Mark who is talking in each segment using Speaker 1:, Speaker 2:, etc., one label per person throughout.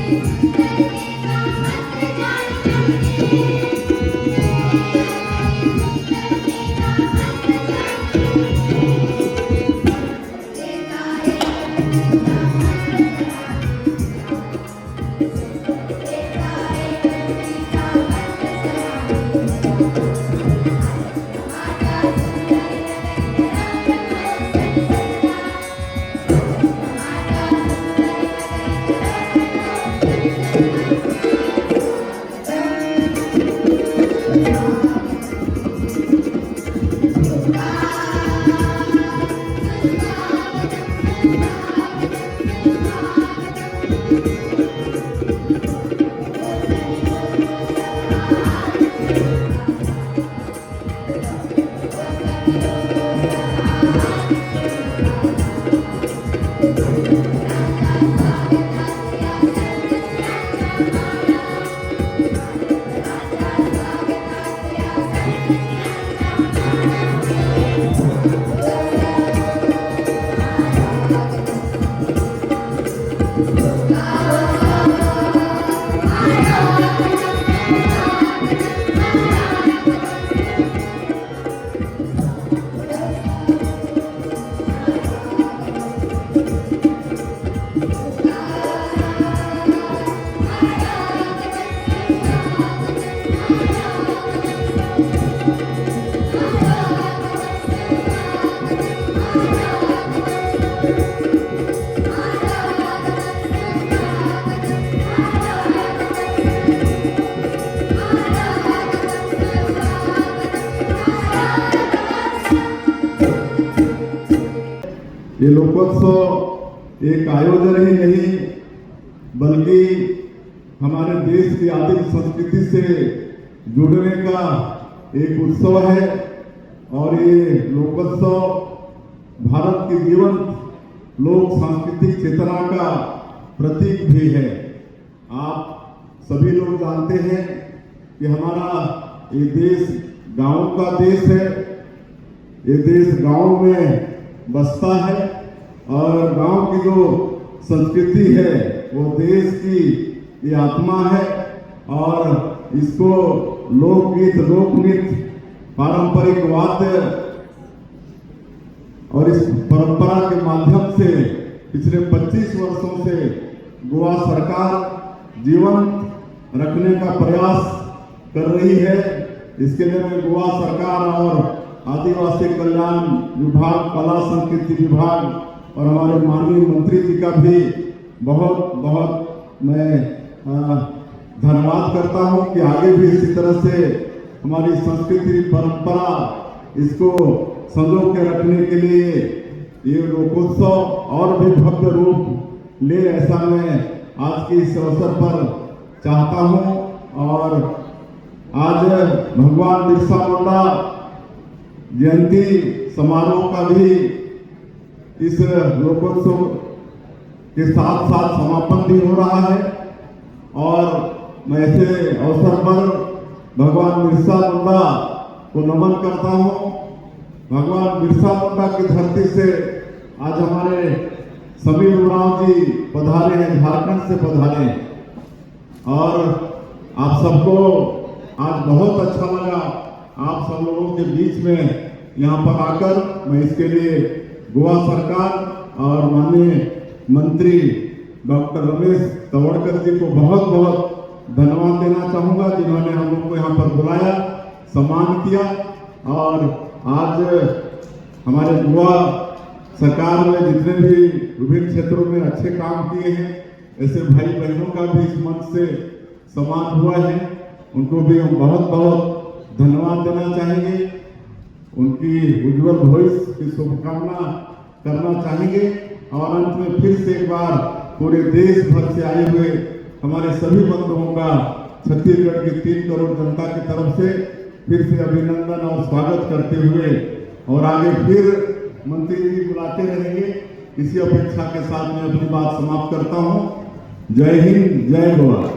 Speaker 1: Thank you. ये लोकोत्सव एक आयोजन ही नहीं बल्कि हमारे देश की आदिम संस्कृति से जुड़ने का एक उत्सव है और ये लोकोत्सव भारत की जीवंत लोक सांस्कृतिक चेतना का प्रतीक भी है। आप सभी लोग जानते हैं कि हमारा ये देश गांव का देश है। ये देश गांव में बसता है और गांव की जो संस्कृति है, वो देश की ये आत्मा है और इसको लोकगीत, लोकनृत्य, पारंपरिक वाद्य और इस परंपरा के माध्यम से पिछले 25 वर्षों से गोवा सरकार जीवंत रखने का प्रयास कर रही है। इसके लिए मैं गोवा सरकार और आदिवासी कल्याण विभाग, कला संस्कृति विभाग और हमारे माननीय मंत्री जी का भी बहुत बहुत मैं धन्यवाद करता हूं कि आगे भी इसी तरह से हमारी संस्कृति, परंपरा, इसको संजो के रखने के लिए ये लोकोत्सव और भी भव्य रूप ले, ऐसा मैं आज के इस अवसर पर चाहता हूं। और आज भगवान बिरसा मुंडा जयंती समारोह का भी इस लोकोत्सव के साथ साथ समापन भी हो रहा है और मैं ऐसे अवसर पर भगवान बिरसा मुंडा को नमन करता हूं। भगवान बिरसा मुंडा की धरती से आज हमारे समीर उरांव जी पधारे हैं, झारखंड से पधारे हैं और आप सबको आज बहुत अच्छा लगा आप सब लोगों के बीच में यहाँ पर आकर। मैं इसके लिए गोवा सरकार और माननीय मंत्री डॉक्टर रमेश तवड़कर जी को बहुत बहुत धन्यवाद देना चाहूँगा, जिन्होंने हम लोग को यहाँ पर बुलाया, सम्मान किया और आज हमारे गोवा सरकार में जितने भी विभिन्न क्षेत्रों में अच्छे काम किए हैं, ऐसे भाई बहनों का भी इस मंच से सम्मान हुआ है। उनको भी हम बहुत बहुत धन्यवाद देना चाहेंगे, उनकी उज्जवल भविष्य की शुभकामना करना चाहेंगे और अंत में फिर से एक बार पूरे देश भर से आए हुए हमारे सभी बंधुओं का छत्तीसगढ़ की 3 करोड़ जनता की तरफ से फिर से अभिनंदन और स्वागत करते हुए और आगे फिर मंत्री जी बुलाते रहेंगे, इसी अपेक्षा के साथ मैं अपनी बात समाप्त करता हूं। जय हिंद, जय गोवा।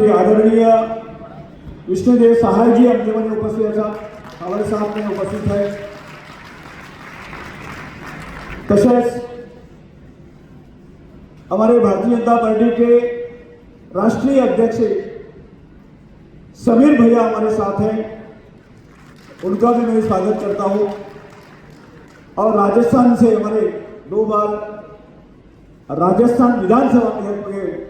Speaker 2: आदरणीय विष्णुदेव सहाय जी आमच्यामध्ये उपस्थित आहेत, हमारे साथ में उपस्थित है। तसेच हमारे भारतीय जनता पार्टी के राष्ट्रीय अध्यक्ष समीर भैया हमारे साथ हैं, उनका भी मैं स्वागत करता हूं। और राजस्थान से हमारे दो बार राजस्थान विधानसभा में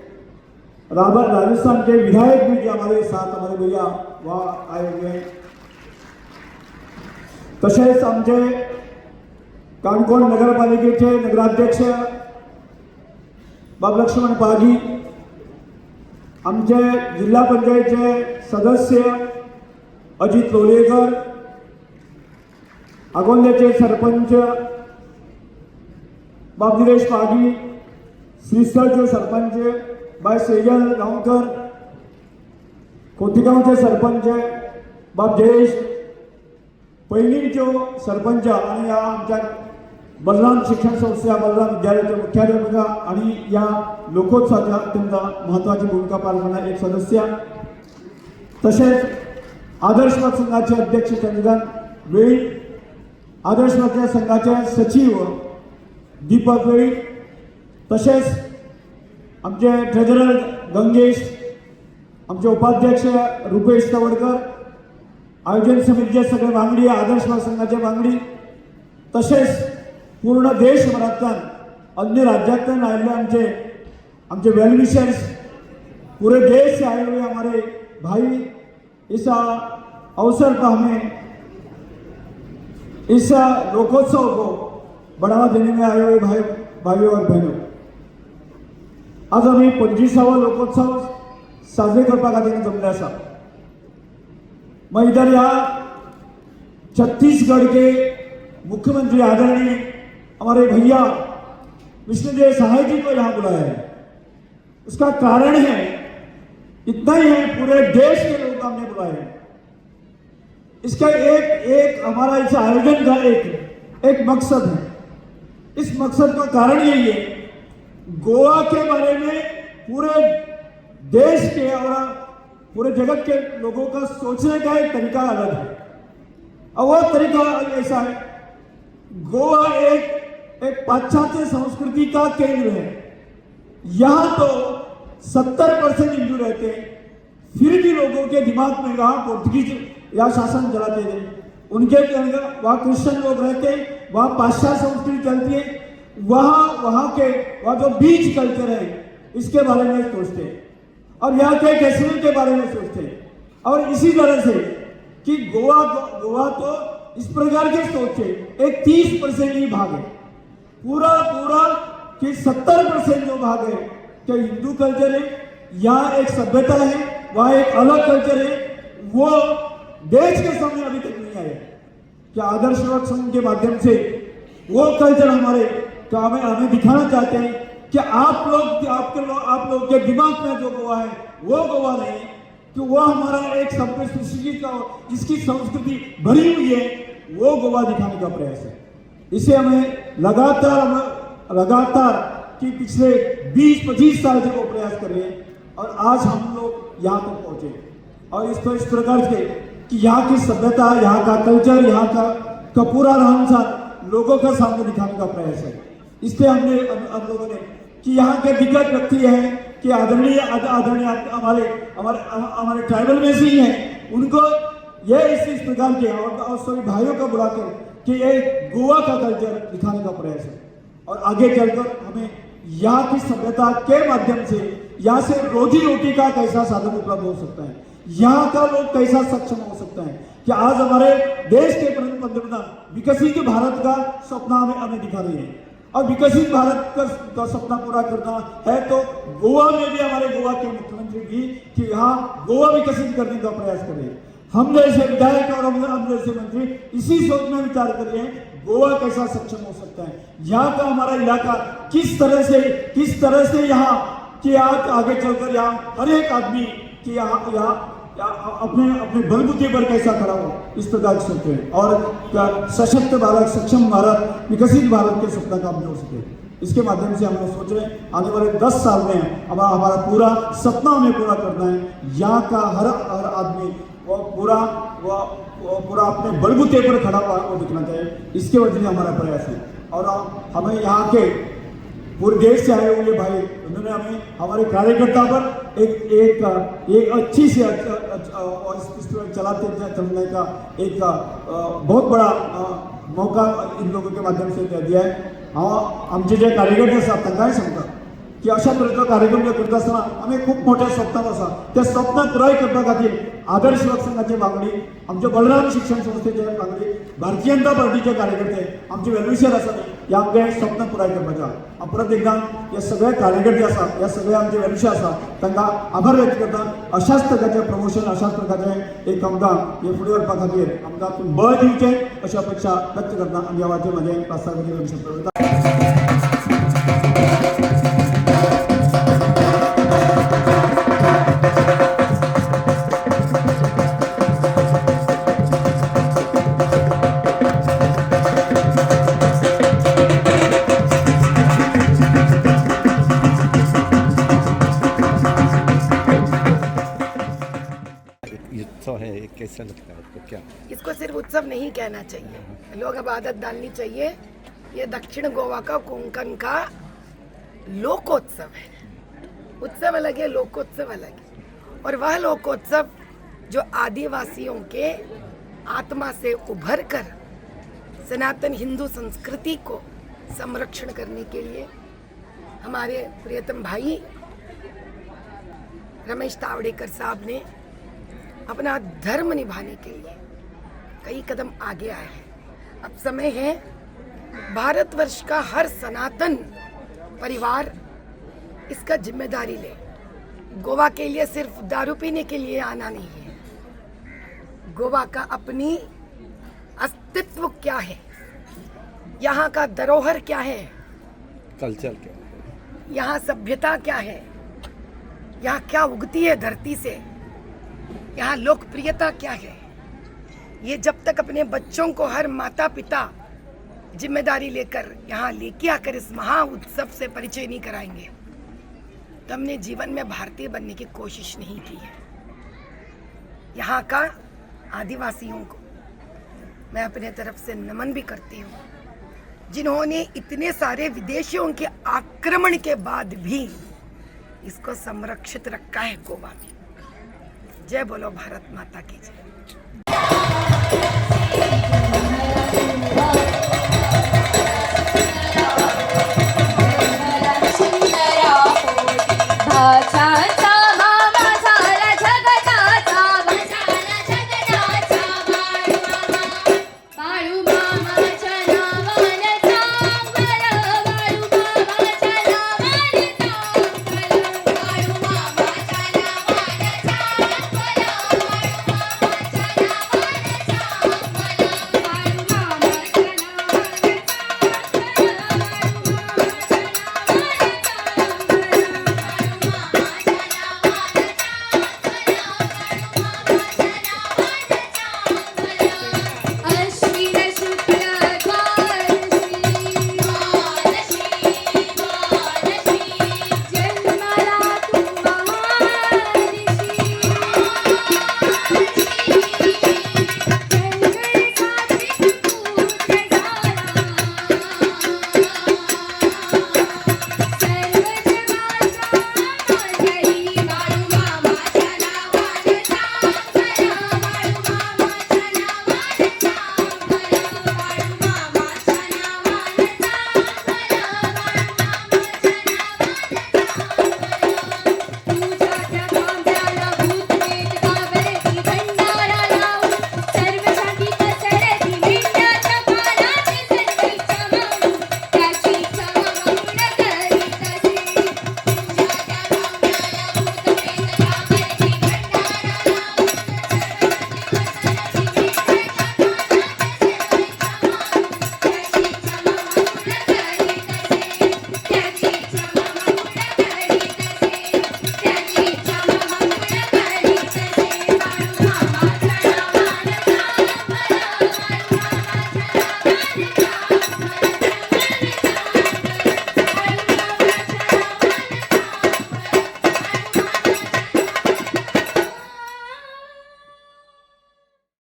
Speaker 2: राबर राजस्थान के विधायक भी जो हमारे साथ हमारे भैया वहाँ आए हुए हैं। तसेच आमचे काणकोण नगरपालिकेचे नगराध्यक्ष बाब लक्ष्मण पागी, आमचे जिल्हा पंचायतचे सदस्य अजित लोलेकर, आगोंद्याचे सरपंच बाब निलेश पागी, श्रीस्थळचे सरपंच बाय सेजल गांवकर, खोतीगावचे सरपंच बाब जयेश, पैलींच्यो सरपंच आणि या आमच्या बलराम शिक्षण संस्था बलराम विद्यालयाचे मुख्याध्यापक आणि या लोकोत्सवाच्या अत्यंत महत्त्वाची भूमिका पार पाडणारे एक सदस्य, तसेच आदर्श संघाचे अध्यक्ष चंद्रकांत वेळीप, आदर्श संघाचे सचिव दीपक वेळीप, तसेच आमचे ट्रेजरर गंगेश, आमचे उपाध्यक्ष रुपेश तवडकर, आयोजन समितीचे सगळे वांगडी, आदर्श संघाचे वांगडी, तसेच पूर्ण देशभरांतल्यान अन्य राज्यांतल्यान आयिल्ले आमचे आमचे वेलविशर्स, पूरे देश से आए हुए हमारे भाई, इस अवसर पर हमें इस लोकोत्सव को बढ़ावा देने में आए हुए भाई भाइयों और बहनों, आज आमी 25वो लोकोत्सव साजरे करपा खातीर जमले आसा। मैं इधर यहाँ छत्तीसगढ़ के मुख्यमंत्री आदरणीय हमारे भैया विष्णुदेव सहाय जी को यहाँ बुलाया है। उसका कारण है इतना ही है, पूरे देश के लोग हमने बुलाए हैं। इसका एक एक हमारा इस आयोजन का एक एक मकसद है। इस मकसद का कारण यही है, गोवा के बारे में पूरे देश के और पूरे जगत के लोगों का सोचने का एक तरीका अलग है और वो तरीका ऐसा है, गोवा एक एक पाश्चात्य संस्कृति का केंद्र है। यहाँ तो 70% हिंदू रहते हैं, फिर भी लोगों के दिमाग में वहाँ पोर्तुगीज या शासन चलाते थे, उनके अंदर वहाँ क्रिश्चियन लोग रहते हैं, वहाँ पाश्चात्य संस्कृति चलती है, वहाँ वहाँ के वहाँ जो बीच कल्चर है इसके बारे में सोचते हैं और यहाँ के फेस्टिवल के बारे में सोचते हैं। और इसी तरह से कि गोवा गोवा तो इस प्रकार के सोच है, एक 30% ही भाग है, पूरा पूरा कि 70% जो भाग है कि हिंदू कल्चर है, यहाँ एक सभ्यता है, वहाँ एक अलग कल्चर है, वो देश के सामने अभी तक नहीं आया। कि आदर्श युवक संघ के माध्यम से वो कल्चर हमारे तो हमें हमें दिखाना चाहते हैं कि आप लोग आपके लोग आप लोग के दिमाग में जो गोवा है वो गोवा नहीं है, कि वो हमारा एक सभ्य सृष्टि का जिसकी संस्कृति भरी हुई है वो गोवा दिखाने का प्रयास है। इसे हमें लगातार कि पिछले 20-25 साल से वो प्रयास कर रहे हैं और आज हम लोग यहाँ तक पहुँचे। और इस तो इस प्रकार से कि यहाँ की सभ्यता, यहाँ का कल्चर, यहाँ का पूरा रहन सहन लोगों के सामने दिखाने का प्रयास है। इसलिए हमने हम लोगों ने कि यहाँ के दिग्गज व्यक्ति हैं कि आदरणीय आदरणीय हमारे हमारे हमारे ट्राइबल में से ही हैं, उनको ये इस प्रकार के और सभी भाइयों को बुलाकर कि ये गोवा का कल्चर दिखाने का प्रयास है। और आगे चलकर हमें यहाँ की सभ्यता के माध्यम से यहाँ से रोजी रोटी का कैसा साधन उपलब्ध हो सकता है, यहाँ का लोग कैसा सक्षम हो सकता है, कि आज हमारे देश के पंतप्रधान विकसित भारत का सपना हमें हमें दिखा रहे हैं और विकसित भारत का सपना पूरा करना है तो गोवा में भी हमारे गोवा के मुख्यमंत्री भी कि यहाँ गोवा विकसित करने का प्रयास कर रहे हैं। हम जैसे विधायक और हम जैसे मंत्री इसी सोच में विचार कर रहे हैं गोवा कैसा सक्षम हो सकता है, यहाँ का हमारा इलाका किस तरह से यहाँ कि आज आगे चलकर यहाँ हर एक आदमी कि यहाँ यहाँ अपने अपने बलबूते पर कैसा खड़ा हो, इस प्रकार से सोचते हैं और सशक्त भारत, सक्षम भारत, विकसित भारत के सपना का हम जोड़ सके। इसके माध्यम से हम लोग सोच रहे हैं आने वाले 10 साल में अब हमारा पूरा सपना हमें पूरा करना है। यहाँ का हर हर आदमी वो पूरा अपने बलबूते पर खड़ा हुआ वो दिखना चाहिए, इसके वजह से हमारा प्रयास है। और हमें यहाँ के पूरे देश से आए हुए भाई, उन्होंने हमें हमारे कार्यकर्ता पर एक एक एक अच्छी से अच्छा और इस तरह चलाते चलने का एक बहुत बड़ा मौका इन लोगों के माध्यम से दिया है। हांव आमचे जे कार्यकर्ते आसात तांकांय सांगता की अशा तरेचो कार्यक्रम जे करता आसतना आमी खूब मोठे स्वप्नां आसा, त्या स्वप्नां पुराय करपा खातीर आदर्श युवक संघाचे वांगडी, आमचे बलराम शिक्षण संस्थेचे वांगडी, भारतीय जनता पार्टीचे कार्यकर्ते, आमचे वेलविशर आसात, हे आमचें स्वप्न पुराय करपाचें आहा। हांव परत एकदां हे सगळे कार्यकर्ते आसा, हे सगळे आमचे वेलविशर आसा, तांकां आभार व्यक्त करता। अशाच प्रकारचें प्रमोशन, अशाच प्रकारचें एक आमकां हे फुडें व्हरपा खातीर आमकां तुमी बळ दिवचें अशी अपेक्षा व्यक्त करता आनी ह्या वाचेर म्हजें प्रास्तावीक शब्द।
Speaker 3: उत्सव है, ये कैसा लगता है आपको? क्या
Speaker 4: इसको सिर्फ उत्सव नहीं कहना चाहिए, लोग अब आदत डालनी चाहिए। ये दक्षिण गोवा का, कोंकण का लोकोत्सव है। उत्सव अलग है, लोकोत्सव अलग है। और वह लोकोत्सव जो आदिवासियों के आत्मा से उभर कर सनातन हिंदू संस्कृति को संरक्षण करने के लिए हमारे प्रियतम भाई रमेश तावड़ेकर साहब ने अपना धर्म निभाने के लिए कई कदम आगे आए हैं। अब समय है भारतवर्ष का हर सनातन परिवार इसका जिम्मेदारी ले। गोवा के लिए सिर्फ दारू पीने के लिए आना नहीं है। गोवा का अपनी अस्तित्व क्या है, यहाँ का धरोहर क्या है,
Speaker 3: कल्चर क्या है,
Speaker 4: यहाँ सभ्यता क्या है, यहाँ क्या उगती है धरती से, यहाँ लोकप्रियता क्या है, ये जब तक अपने बच्चों को हर माता पिता जिम्मेदारी लेकर यहाँ लेके आकर इस महा उत्सव से परिचय नहीं कराएंगे, तो हमने जीवन में भारतीय बनने की कोशिश नहीं की है। यहाँ का आदिवासियों को मैं अपने तरफ से नमन भी करती हूँ, जिन्होंने इतने सारे विदेशियों के आक्रमण के बाद भी इसको संरक्षित रखा है गोवा में। जय बोलो भारत माता की जय।
Speaker 5: सुंदरा पोटी भाचा।